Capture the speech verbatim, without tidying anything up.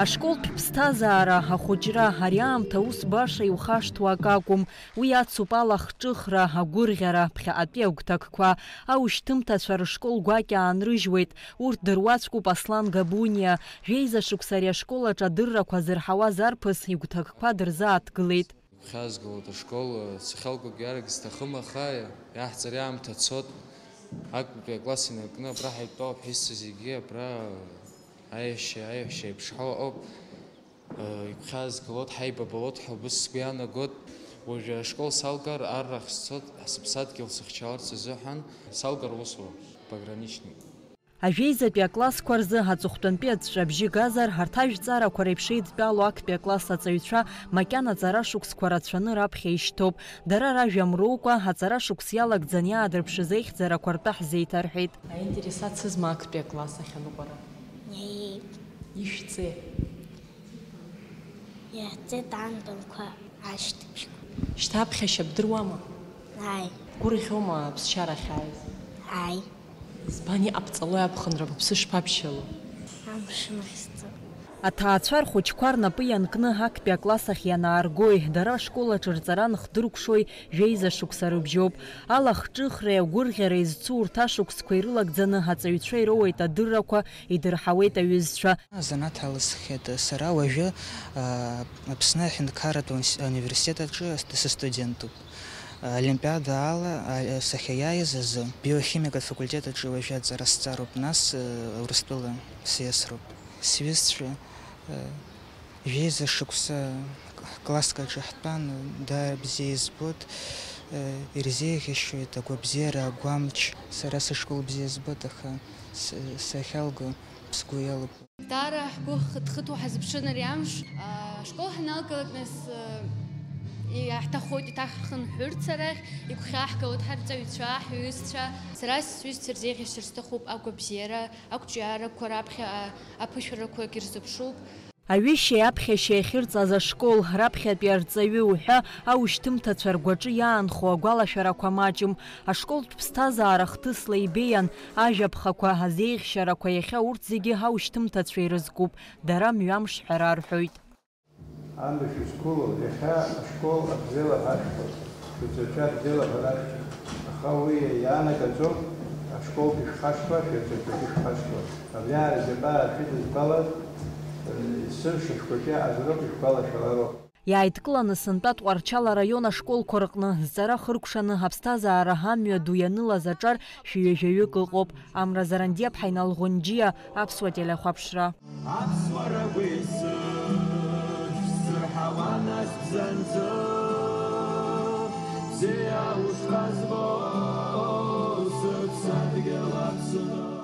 Ашколтә ԥсҭазаара, ахәыҷра, ари аамҭа ус баша иухашҭуа акы акәым. Уи ацуп алахҿыхра, агәырӷьара, ԥхьаҟатәи агәҭакқәа, аушьҭымҭацәа рышкол гәакьа аанрыжьуеит. Урҭ дыруаӡәкуп Аслан Габуниа. Жәеиза шықәса ари ашкол аҿы адыррақәа зырҳауаз арԥыс игәҭакқәа дырзааҭгылеит. Игәхьаазгалоит ашкол, сахьалгогьы арагь сҭахым, аха иаҳҵари аамҭа цот. Актәи акласс инаркны абра ҳаидтәалоуп ҳәа исцыз зегьы абра аиашьа, аиаҳәшьа еиԥш ҳауп. Игәхьаазгалоит, ҳаибабалоит ҳәа убыс сгәы иаанагоит. Уажәы ашкол салгар, аррахь сцот, сыԥсадгьыл сыхьчаларц азыҳәан салгар усура, пограничник. Ажәеизатәи аклассқәа рзы аҵыхәтәантәи аҵәҵәабжьы газар, арҭ ажәҵарақәа реиԥш еидтәалоу актәи акласс аҵаҩцәа макьана аҵара шықәсқәа рацәаны раԥхьа ишьҭоуп. Дара ражәа мроукәа, аҵара шықәс иалагӡан иаадырԥшыз аихьӡарақәа ртәы ҳзеиҭарҳәеит. Аинтерес ацызма актәи акласс ахь аныҟәара? Иеип. Ишәҵеи? Иаҳҵеит антәанқәа ашьҭыбжьқәа. Шьҭа аԥхьашьа бдыруама? Ааи. Бгәырӷьома аԥсшьара ахьааиз? Ааи. Избан иҟабҵалои аԥхынра, быԥсы шԥабжьало? Амшын ахь сцо. Аҭаацәа рхәыҷқәа рнапы ианкны актәи акласс ахь ианааргои, дара ашкол аҿы рҵара ндыркәшои, жәеиза шықәса рыбжьоуп. Алахҿыхреи агәырӷьареи зцу урҭ ашықәсқәа ирылагӡаны аҵаҩцәа ироуеит адыррақәа, идырҳауеит аҩызцәа. Азанааҭ алысхьеит сара уажәы, а, Аԥсны аҳәынҭқарратә уни-, университет аҿы сыстудентуп. Олимпиада ала, а, сахьаиааиз азы, биохимиатә факультет аҿы уажәы аҵара сҵароуп, нас, а, Урыстәыла сиасроуп. Сҩызцәа, а, Жәеиза шықәса класск аҿы ҳтәан, даара бзиа избоит, ирзеиӷьасшьоит агәабзиара, агәамч, сара сышкол бзиа збоит, аха с-, сахьалго сгәы иалоуп. Даара ҳгәы хыҭхыҭуа ҳазыԥшын ари амш. Ашкол ҳаналгалак, нас, иаҳҭаххоит еиҭах ҳхынҳәырц арахь, игәхьааҳгалоит ҳарҵаҩцәа, ҳҩызцәа. Сара сҩызцәа рзеиӷьасшьар сҭахуп, агәабзиара, ақәҿиарақәа раԥхьа аԥышәарақәагь рзыԥшуп. Аҩышьеи аԥхьашьеи ахьырҵаз ашкол, раԥхьатәи арҵаҩы уҳәа аушьҭымҭацәа ргәаҿы иаанхо агәалашәарақәа маҷым. Ашколтә ԥсҭазаара хҭысла ибеиан, ажәаԥхақәа, азеиӷьшьарақәа, иахьа урҭ зегьы аушьҭымҭацәа ирызкуп, дара мҩамш ҳәа рарҳәоит. Амҩа шәызқәыло, иахьа ашкол абзиала ҳашәҳәоит. Шәынцәа бзиала ҳәа рашәҭа. Аха уи иаанагаӡом ашколгьы шәхашҭуа, шәынцәа шәхашҭуа. Абриаҟара зегьы шәыдызбалаз, э, есымша шәгәаҿы иаазароуп, ишәгәалашәалароуп. Иааидкыланы сынтәа Тҟәарчал араион ашколқәа рҟны зҵара хыркәшаны аԥсҭазаара амҩа ду ианылаз аҿар шәи ҩажәаҩык ыҟоуп. Амра Зарандиаԥҳа, Инал Ӷәынџьиа, Аԥсуа телехәаԥшра. Аԥсуара гәеисыжә сзырҳауа нас бзанҵы, бзиа ушԥазбо сыԥсадгьыл Аԥсны.